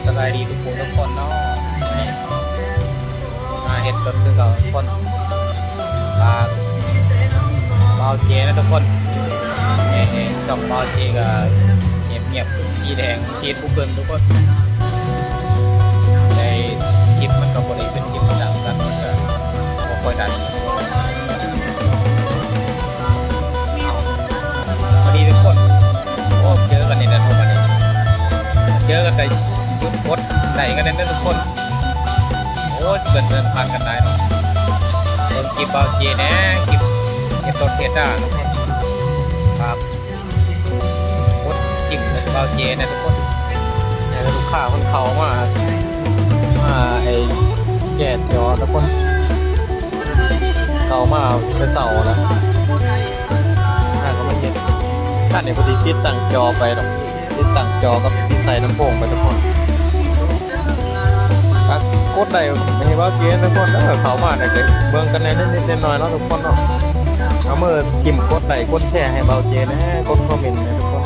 ສະບາຍດີທຸກຜູ້ທຸກຄົນເນາະ ນີ້ມາເຮັດລົດຄືເກົ່າທຸກຄົນ ຝາກບ່າວເຈນະທຸກຄົນ ນີ້ ນີ້ຊ່ອງບ່າວເຈກະງຽບໆ ສີແດງ ເຮັດບໍ່ເບິ່ງທຸກຄົນ ໄດ້ຄລິບມັນກະບໍ່ໄດ້ເປັນຄລິບປະຈຳກັນ ມັນກະບໍ່ຄ່ອຍດັງ ເອົາ ພໍດີທຸກຄົນ ໂອ້ ເຈີກັນນີ້ແຫຼະເນາະ ບາດນີ້ ເຈີກັນກະຢຸດກົດໄລກ໌ກັນແດ່ເດີທຸກຄົນ ໂອ້ຍ ເພື່ອນໆ ຜ່ານກັນຫຼາຍເນາະ ເບິ່ງຄລິບບ່າວເຈແດ່ ຄລິບເຮັດລົດເພດາ ຝາກ ກົດຈິ້ມເບິ່ງບ່າວເຈແດ່ທຸກຄົນ ໃຫ້ລູກຄ້າເພິ່ນເຂົ້າມາ ມາໄອ້ແກ້ຈໍທຸກຄົນ ເຂົ້າມາແຕ່ເຊົ້າລະ ຫາກະມາເຮັດ ຄັນນີ້ພໍດີຕິດຕັ້ງຈໍໄປດອກ ຕິດຕັ້ງຈໍກັບຕິດໃສ່ລຳໂພງໄປທຸກຄົນ ຝາກກົດໄລກ໌ໃຫ້ບ່າວເຈທຸກຄົນເດີ ເຂົ້າມາແລ້ວກະເບິ່ງກັນແດ່ນິດໆ ໜ້ອຍໆ ເນາະທຸກຄົນເນາະ ເອົາມືຈິ້ມກົດໄລກ໌ກົດແຊໃຫ້ບ່າວເຈແດ່ ກົດຄອມເມັນໃຫ້ທຸກຄົນ